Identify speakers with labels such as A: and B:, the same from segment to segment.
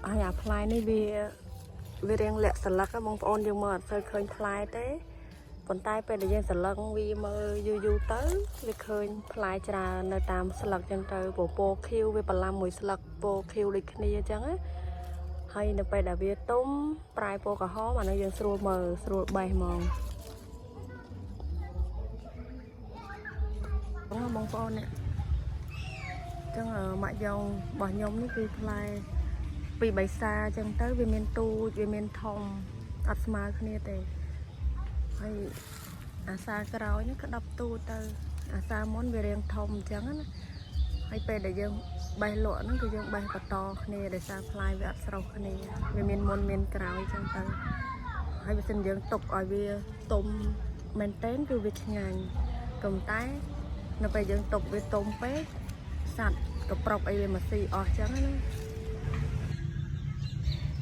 A: ហើយអាផ្លែនេះវាវារៀងលាក់សន្លឹកហ្នឹងបងប្អូនយើងមើលអត់សូវឃើញផ្លែទេប៉ុន្តែពេលដែលយើងសន្លឹងវាមើលយូរយូរទៅវាឃើញផ្លែច្រើននៅតាមស្លឹកចឹងទៅពពកខៀវវាបន្លាំមួយស្លឹកពណ៌ខៀវដូចគ្នាចឹងណាហើយនៅពេលដែលវាទុំប្រែពណ៌ក្រហមអានោះយើងស្រួលមើលស្រួលបេះហ្មងបងប្អូននេះចឹងម៉ាក់យ៉ងរបស់ខ្ញុំនេះគឺផ្លែពីបៃសាចឹងទៅវាមានទូចវាមានធំអត់ស្មើគ្នាទេហើយអាសាក្រោយនេះក្តាប់ទូចទៅអាសាមុនវារៀងធំអញ្ចឹងណាហើយពេលដែលយើងបេះលក់ហ្នឹងគឺយើងបេះបន្តគ្នាដោយសារផ្លែវាអត់ស្រុះគ្នាវាមានមុនមានក្រោយចឹងទៅហើយបើសិនយើងទុកឲ្យវាទុំមែនទែនគឺវាឆ្ងាញ់ក៏ប៉ុន្តែនៅពេលយើងទុកវាទុំពេកសត្វកប្រុកអីវាមកស៊ីអស់ចឹងណា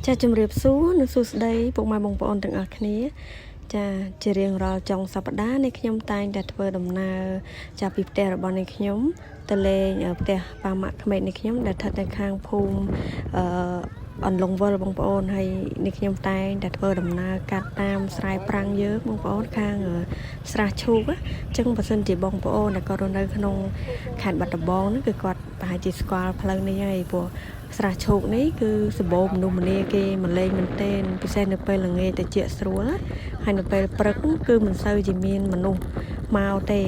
A: ចាជំរាបសួរនិងសួស្តីពុកម៉ែបងប្អូនទាំងអស់គ្នា ចាជារៀងរាល់ចុងសប្តាហ៍នេះខ្ញុំតែងតែធ្វើដំណើរចាពីផ្ទះរបស់នេះខ្ញុំទៅលេងផ្ទះប៉ាម៉ាក់ក្មេកនេះខ្ញុំដែលស្ថិតនៅខាងភូមិអឺអន្លង់វិលបងប្អូនហើយនេះខ្ញុំតែងតែធ្វើដំណើរកាត់តាមស្រែប្រាំងយើងបងប្អូនខាងស្រះឈូកអញ្ចឹងបើសិនជាបងប្អូនដែលគាត់រស់នៅក្នុងខេត្តបាត់ដំបងហ្នឹងគឺគាត់ប្រហែលជាស្គាល់ផ្លូវនេះហើយព្រោះស្រះឈូកនេះគឺសម្បូរមនុស្សម្នាគេមកលេងមែនទែនពិសេសនៅពេលល្ងាចតិចស្រួលណាហើយនៅពេលព្រឹកគឺមិនសូវជាមានមនុស្សមកទេ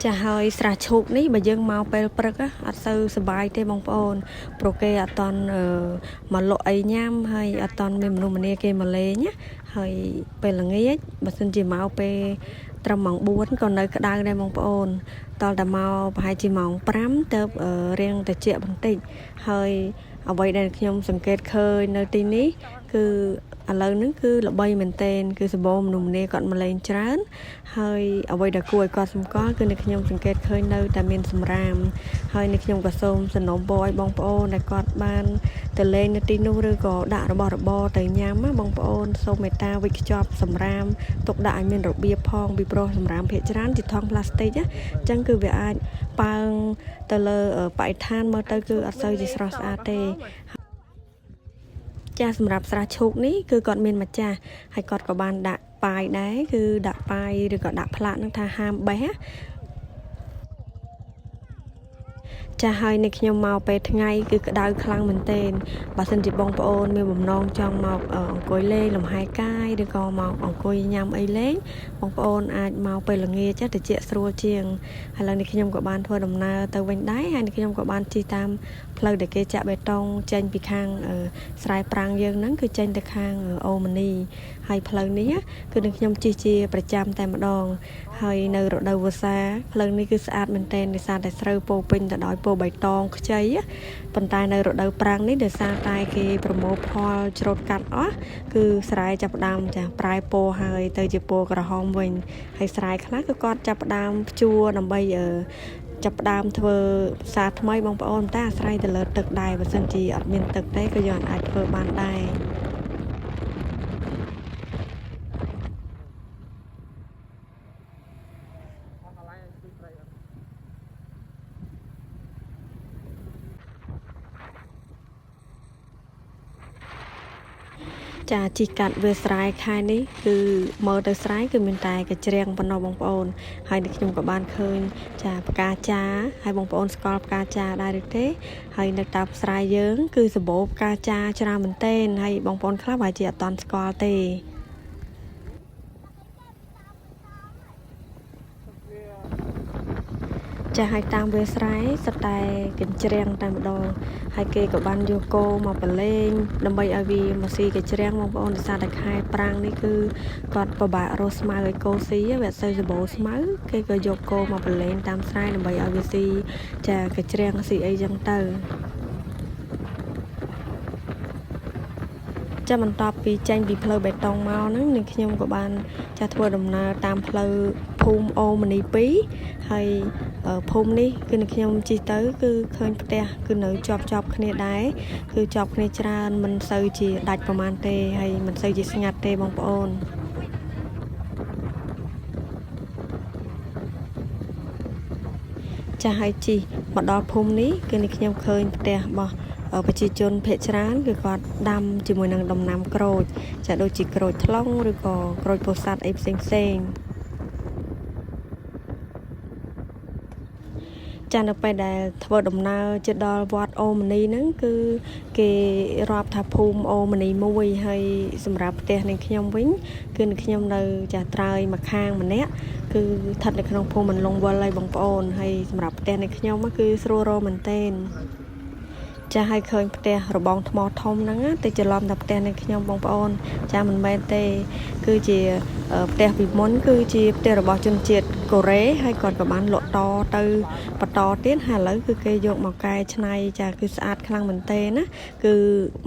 A: ចាហើយស្រះឈូកនេះបើយើងមកពេលព្រឹកអត់សូវសប្បាយទេបងប្អូនព្រោះគេអត់តន់មកលក់អីញ៉ាំហើយអត់តន់មានមនុស្សម្នាគេមកលេងណាហើយពេលល្ងាចបើសិនជាមកពេលត្រឹមម៉ោង4ក៏នៅក្តៅដែរបងប្អូនតលតែមកប្រហែលជាម៉ោង5ទៅរៀងត្រជាក់បន្តិចហើយអ្វីដែលខ្ញុំសង្កេតឃើញនៅទីនេះគឺឥឡូវហ្នឹងគឺល្បីមែនទែនគឺសម្បូរមនុស្សម្នាគាត់មកលេងច្រើនហើយអ្វីដែលគួរឲ្យគាត់សម្គាល់គឺនៅខ្ញុំសង្កេតឃើញនៅតែមានសម្រាមហើយនៅខ្ញុំក៏សូមសំណូមពរឲ្យបងប្អូនដែលគាត់បានទៅលេងនៅទីនោះឬក៏ដាក់របស់របរទៅញ៉ាំណាបងប្អូនសូមមេត្តាវិចខ្ចប់សម្រាមទុកដាក់ឲ្យមានរបៀបផងពីព្រោះសម្រាមភាគច្រើនជាថង់ប្លាស្ទិកណាអញ្ចឹងគឺវាអាចប៉ើងទៅលើបរិស្ថានមើលទៅគឺអត់សូវជាស្រស់ស្អាតទេចាសម្រាប់ស្រះឈូកនេះគឺគាត់មានម្ចាស់ហើយគាត់ក៏បានដាក់ប៉ាយដែរគឺដាក់ប៉ាយឬក៏ដាក់ផ្លាកនឹងថាហាមបេះចាហើយនេះខ្ញុំមកពេលថ្ងៃគឺក្តៅខ្លាំងមែនទែនបើសិនជាបងប្អូនមានបំណងចង់មកអង្គុយលេងលំហែកាយឬក៏មកអង្គុយញ៉ាំអីលេងបងប្អូនអាចមកពេលល្ងាចទៅជាស្រួលជាងឥឡូវនេះខ្ញុំក៏បានធ្វើដំណើរទៅវិញដែរហើយនេះខ្ញុំក៏បានជិះតាមផ្លូវដែលគេចាក់បេតុងចេញពីខាងស្រែប្រាំងយើងហ្នឹងគឺចេញទៅខាងអូម៉ានីហើយផ្លូវនេះគឺនឹងខ្ញុំជិះជាប្រចាំតែម្ដងហើយនៅរដូវវស្សាផ្លូវនេះគឺស្អាតមែនទែនដោយសារតែស្រូវពោពេញទៅដោយពណ៌បៃតងខ្ចីប៉ុន្តែនៅរដូវប្រាំងនេះដោយសារតែគេប្រមូលផលច្រូតកាត់អស់គឺស្រែចាប់ផ្ដើមចាប្រែពណ៌ហើយទៅជាពណ៌ក្រហមវិញហើយស្រែខ្លះគឺគាត់ចាប់ផ្ដើមភ្ជួរដើម្បីចាប់ផ្ដើមធ្វើផ្សារថ្មីបងប្អូនតែអាស្រ័យទៅលើទឹកដែរបើសិនជាអត់មានទឹកទេក៏យើងអាចធ្វើបានដែរចាជីកាត់វាស្រែខែនេះគឺមើលទៅស្រែគឺមានតែកញ្ច្រៀងប៉ុណ្ណោះបងប្អូនហើយនេះខ្ញុំក៏បានឃើញចាផ្កាចាហើយបងប្អូនស្គាល់ផ្កាចាដែរឬទេហើយនៅតាមស្រែយើងគឺសម្បូរផ្កាចាច្រើនមែនទែនហើយបងប្អូនខ្លះប្រហែលជាអត់ទាន់ស្គាល់ទេចាស់ហើយតាមវាស្រែសុទ្ធតែកញ្ច្រៀងតែម្ដងហើយគេក៏បានយកគោមកប្រឡែងដើម្បីឲ្យវាមកស៊ីកញ្ច្រៀងបងប្អូនដោយសារតែខែប្រាំងនេះគឺគាត់ពិបាករកស្មៅឲ្យគោស៊ីវាអត់សូវសម្បូរស្មៅគេក៏យកគោមកប្រឡែងតាមស្រែដើម្បីឲ្យវាស៊ីចាកញ្ច្រៀងស៊ីអីចឹងទៅចាបន្ទាប់ពីចេញពីផ្លូវបេតុងមកហ្នឹងនឹងខ្ញុំក៏បានចាធ្វើដំណើរតាមផ្លូវភូមិអូមនី2ហើយភូមិនេះគឺនឹងខ្ញុំជិះទៅគឺឃើញផ្ទះគឺនៅជាប់ជាប់គ្នាដែរគឺជាប់គ្នាច្រើនមិនសូវជាដាច់ប្រហែលទេហើយមិនសូវជាស្ងាត់ទេបងប្អូនចាស់ហើយជិះ មកដល់ភូមិនេះគឺនេះខ្ញុំឃើញផ្ទះរបស់ប្រជាជនភាគច្រើនគឺគាត់ដាំជាមួយនឹងដំណាំក្រូចចាដូចជាក្រូចថ្លុងឬក៏ក្រូចពោធិ៍សាត់អីផ្សេងផ្សេងៗ ចានៅពេលដែលធ្វើដំណើរជិតដល់វត្តអូមនីហ្នឹងគឺគេរាប់ថាភូមិអូមនីមួយហើយសម្រាប់ផ្ទះនឹងខ្ញុំវិញគឺនឹងខ្ញុំនៅចាត្រើយមួយខាងម្នាក់គឺស្ថិតនៅក្នុងភូមិអន្លង់វិលហើយបងប្អូនហើយសម្រាប់ផ្ទះនឹងខ្ញុំគឺស្រួលរមែនទែនចាឲ្យឃើញផ្ទះរបងថ្មធំហ្នឹងណាទៅច្រឡំតែផ្ទះនឹងខ្ញុំបងប្អូនចាមិនមែនទេគឺជាផ្ទះពីមុនគឺជាផ្ទះរបស់ជនជាតិកូរ៉េហើយគាត់ក៏បានលក់តទៅបន្តទៀតហើយឥឡូវគឺគេយកមកកែច្នៃចាគឺស្អាតខ្លាំងមែនទែនណាគឺ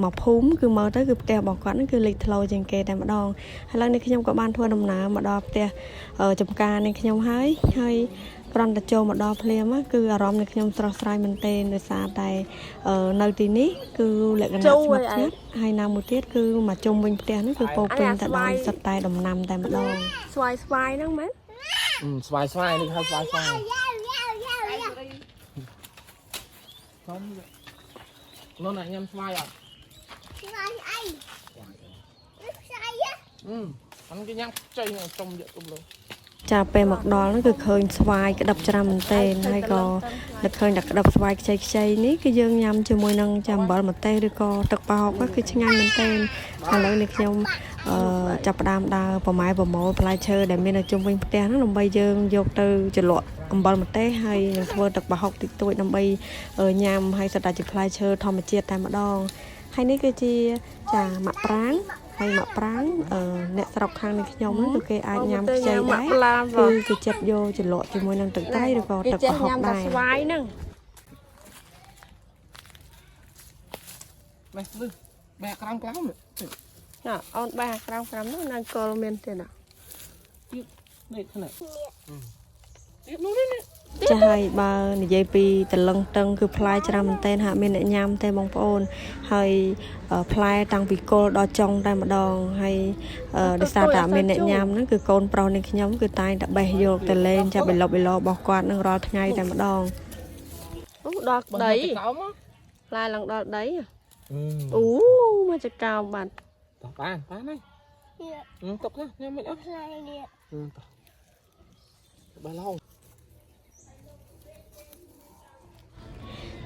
A: មកភូមិគឺមើលទៅគឺផ្ទះរបស់គាត់ហ្នឹងគឺលេចធ្លោជាងគេតែម្ដងឥឡូវនេះខ្ញុំក៏បានធ្វើដំណើរមកដល់ផ្ទះចំការនេះខ្ញុំហើយហើយគ្រាន់តែចូលមកដល់ភ្លាមគឺអារម្មណ៍នៃខ្ញុំស្រស់ស្រាយមែនទែនដោយសារតែនៅទីនេះគឺលក្ខណៈស្ងប់ស្ងាត់ហើយណាមួយទៀតគឺមកជុំវិញផ្ទះហ្នឹងគឺពោពេញទៅដោយសុទ្ធតែដំណាំតែម្ដង
B: ស្វាយស្វាយហ្នឹងមែន
C: ស្វាយស្វាយនេះហៅស្វាយស្វាយធំនោះណាញ៉ាំស្វាយអត់
D: ស្វាយអីស្វាយ
C: អឺអានគេញ៉ាំខ្ចីចំយកទុំលើ
A: ចាពេលមកដល់ហ្នឹងគឺឃើញស្វាយក្តាប់ច្រើនមែនទែនហើយក៏នឹកឃើញតែក្តាប់ស្វាយខ្ចីខ្ចីនេះគឺយើងញ៉ាំជាមួយនឹងចាំអំបិលម្ទេសឬក៏ទឹកប្រហុកគឺឆ្ងាញ់មែនទែនឥឡូវនេះខ្ញុំអឺចាប់ផ្ដើមដើរប្រម៉ែប្រមូលផ្លែឈើដែលមាននៅជុំវិញផ្ទះហ្នឹងដើម្បីយើងយកទៅជ្រលក់អំបិលម្ទេសហើយនឹងធ្វើទឹកប្រហុកតិចតួចដើម្បីញ៉ាំហើយសុទ្ធតែជាផ្លែឈើធម្មជាតិតែម្ដងហើយនេះគឺជាចាមាក់ប្រាងហើយមាក់ប្រាងអ្នកស្រុកខាងនេះខ្ញុំហ្នឹងគឺគេអាចញ៉ាំខ្ចីដែរគឺគេចិត្តយកជ្រលក់ជាមួយនឹងទឹកត្រីឬក៏
B: គេ
A: ទឹកប្រហុក
B: ចេះញ៉ាំតែ
A: ដែរ
B: ស្វាយហ្នឹង
C: នេះលឺបែកក្រោមក្រោម
B: ណាអូនបេះក្រោមក្រោមនោះនៅគល់មានទៀតណា
C: នេះនេះទៀតនោះនេះ
A: ចាហើយបើនិយាយពីតលឹងតឹងគឺផ្លែច្រើនមែនទែនហាក់មានអ្នកញ៉ាំទេបងប្អូនហើយផ្លែតាំងពីគល់ដល់ចុងតែម្ដងហើយដោយសារតែមានអ្នកញ៉ាំហ្នឹងគឺកូនប្រុសនៃខ្ញុំគឺតែងតែបេះយកទៅលេងចាប់បិលបិលរបស់គាត់នឹងរាល់ថ្ងៃតែម្ដង
B: អូដល់ដី
C: ក្រោម
B: ផ្លែឡើងដល់ដីអូមកចកោមបាត់
C: តោះបានបានហើយទុកណាញ៉ាំមិនអត់
D: ផ្លែនេះ
C: តោះបែឡង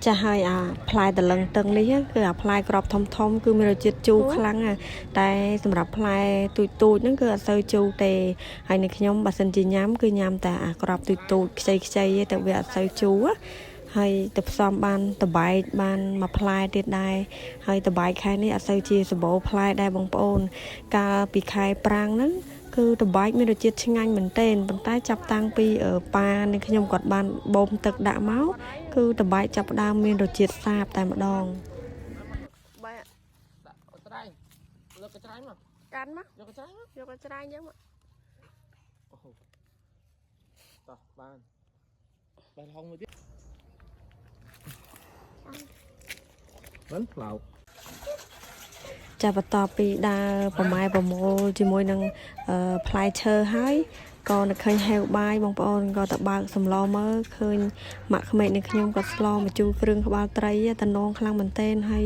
A: ចាហើយអាផ្លែតលឹងតឹងនេះគឺអាផ្លែក្របធំធំគឺមានរសជាតិជូរខ្លាំងណាតែសម្រាប់ផ្លែទូចទូចហ្នឹងគឺអត់សូវជូរទេហើយនៅខ្ញុំបើសិនជាញ៉ាំគឺញ៉ាំតែអាក្របទូចទូចខ្ចីខ្ចីទេតែវាអត់សូវជូរហើយទៅផ្សំបានតបែកបានមួយផ្លែទៀតដែរហើយតបែកខែនេះអត់សូវជាសម្បូរផ្លែដែរបងប្អូនកាលពីខែប្រាំងហ្នឹងគឺតបែកមានរសជាតិឆ្ងាញ់មែនទែនប៉ុន្តែចាប់តាំងពីប៉ានិងខ្ញុំគាត់បានបូមទឹកដាក់មកគឺតបែកចាប់ផ្ដើមមានរសជាតិសាបតែម្ដង
B: បេះ
C: ដាក់ត្រែងលើកកច្រែងមក
B: កាន់មក
C: យកកច្រែងមក
B: យកកច្រាញចឹងមក
C: អូហូតោះបានបែឡងមួយទៀតមិនផ្លោក
A: ចាបន្ទាប់ពីដើរប្រម៉ែប្រមូលជាមួយនឹងផ្លែឈើហើយក៏នឹកឃើញហេវបាយបងប្អូនក៏ទៅបើកសម្លមើលឃើញម៉ាក់ក្មេកនឹងខ្ញុំគាត់ស្លមកជូរគ្រឿងក្បាលត្រីតំណងខ្លាំងមែនទែនហើយ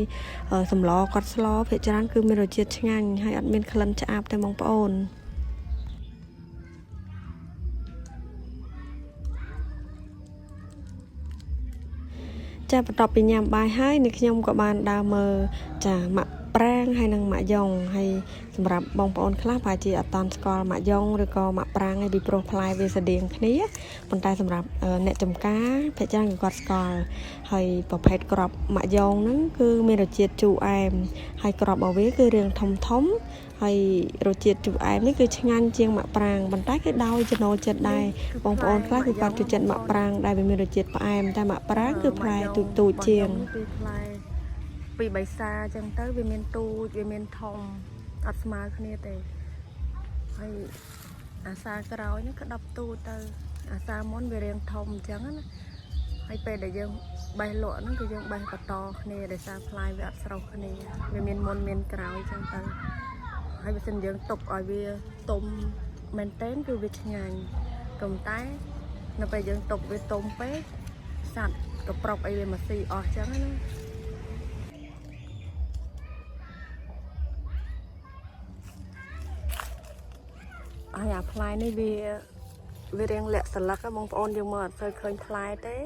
A: សម្លគាត់ស្លភាគច្រើនគឺមានរសជាតិឆ្ងាញ់ហើយអត់មានក្លិនឆ្អាបទេបងប្អូនចាបន្ទាប់ពីញ៉ាំបាយហើយនេះខ្ញុំក៏បានដើរមើលចាម៉ាក់ប្រាងហើយនិងម៉ាក់យ៉ុងហើយសម្រាប់បងប្អូនខ្លះប្រហែលជាអត់តាន់ស្គាល់ម៉ាក់យ៉ុងឬក៏ម៉ាក់ប្រាងឯងពីព្រោះផ្លែវាស្រដៀងគ្នាប៉ុន្តែសម្រាប់អ្នកចំការភាគច្រើនគឺគាត់ស្គាល់ហើយប្រភេទក្របម៉ាក់យ៉ុងហ្នឹងគឺមានរសជាតិជូរអែមហើយក្របរបស់វាគឺរាងធំធំហើយរសជាតិជូរអែមនេះគឺឆ្ងាញ់ជាងម៉ាក់ប្រាងប៉ុន្តែគឺដោយចំណូលចិត្តដែរបងប្អូនខ្លះគឺគាត់ចូលចិត្តម៉ាក់ប្រាងដែលវាមានរសជាតិផ្អែមតែម៉ាក់ប្រាងគឺផ្លែទូចទូចជាង
B: គឺផ្លែពីបៃសាចឹងទៅវាមានទូចវាមានធំអត់ស្មើគ្នាទេហើយអាសាក្រោយនេះក្តាប់ទូចទៅអាសាមុនវារាងធំអញ្ចឹងណាហើយពេលដែលយើងបេះលក់ហ្នឹងគឺយើងបេះបន្តគ្នាដោយសារផ្លែវាអត់ស្រុះគ្នាវាមានមុនមានក្រោយចឹងទៅហើយបើសិនយើងទុកឲ្យវាទុំមែនទែនគឺវាឆ្ងាញ់ក៏ប៉ុន្តែនៅពេលយើងទុកវាទុំពេកសត្វ កប្រុកអីវាមកស៊ីអស់ចឹងណាហើយអាផ្លែនេះវាវារៀងលាក់សន្លឹកហ៎បងប្អូនយើងមើលអត់សូវឃើញផ្លែទេ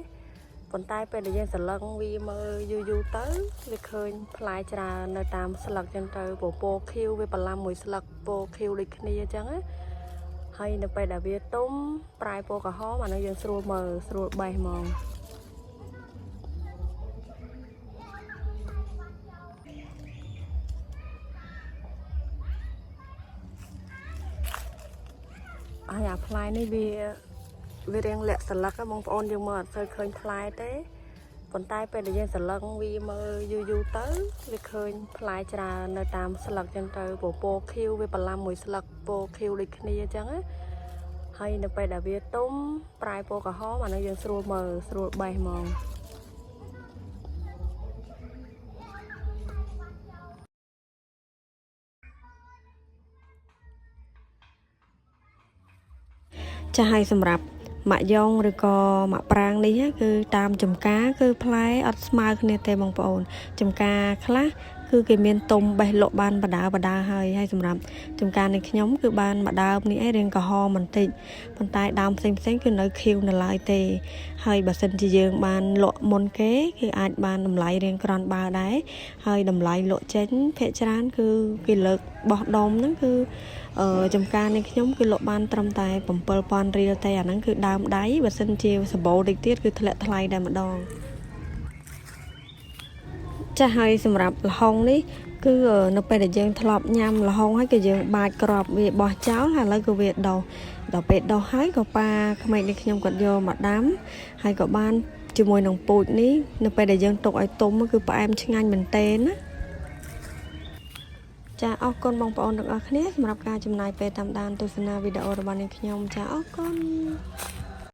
B: ប៉ុន្តែពេលដែលយើងសន្លឹងវាមើលយូរយូរទៅវាឃើញផ្លែច្រើននៅតាមស្លឹកចឹងទៅពពកខៀវវាបន្លាំមួយស្លឹកពណ៌ខៀវដូចគ្នាចឹងណាហើយនៅពេលដែលវាទុំប្រែពណ៌ក្រហមអានោះយើងស្រួលមើលស្រួលបេះហ្មង ហើយអាផ្លែនេះវាវារៀងលាក់សន្លឹកហ៎បងប្អូនយើងមើលអត់សូវឃើញផ្លែទេប៉ុន្តែពេលដែលយើងសន្លឹងវាមើលយូរយូរទៅវាឃើញផ្លែច្រើននៅតាមស្លឹកចឹងទៅពពកខៀវវាបន្លាំមួយស្លឹកពណ៌ខៀវដូចគ្នាចឹងណាហើយនៅពេលដែលវាទុំប្រែពណ៌ក្រហមអានោះយើងស្រួលមើលស្រួលបេះហ្មង ចាស់ហើយសម្រាប់ម៉ាក់យ៉ងឬក៏ម៉ាក់ប្រាងនេះណាគឺតាមចំការគឺផ្លែអត់ស្មើគ្នាទេបងប្អូនចំការខ្លះគឺគេមានទុំបេះលក់បានបដាបដាហើយហើយសម្រាប់ចំការនៃខ្ញុំគឺបានមួយដើមនេះឯងរៀងក្រហមបន្តិចប៉ុន្តែដើមផ្សេងផ្សេងៗគឺនៅខៀវនៅឡើយទេហើយបើសិនជាយើងបានលក់មុនគេគឺអាចបានតម្លៃរៀងក្រាន់បើដែរហើយតម្លៃលក់ចេញភាគច្រើនគឺគេលើកបោះដុំហ្នឹងគឺ អឺចំការនេះខ្ញុំគឺលក់បានត្រឹមតែ7000រៀលទេអាហ្នឹងគឺដើមដៃបើសិនជាសម្បូរតិចទៀតគឺធ្លាក់ថ្លៃតែម្ដងចាស់ហើយសម្រាប់ល្ហុងនេះគឺនៅពេលដែលយើងធ្លាប់ញ៉ាំល្ហុងហើយគឺយើងបាចក្របវាបោះចោលហើយឥឡូវគឺវាដុះដល់ពេលដុះហើយក៏ប៉ាក្មេកនេះខ្ញុំគាត់យកមកដាំហើយក៏បានជាមួយនឹងពូជនេះនៅពេលដែលយើងទុកឲ្យទុំគឺផ្អែមឆ្ងាញ់មែនទែនណា ចាអរគុណបងប្អូនទាំងអស់គ្នាសម្រាប់ការចំណាយពេលតាមដានទស្សនាវីដេអូរបស់នាងខ្ញុំចាអរគុណ។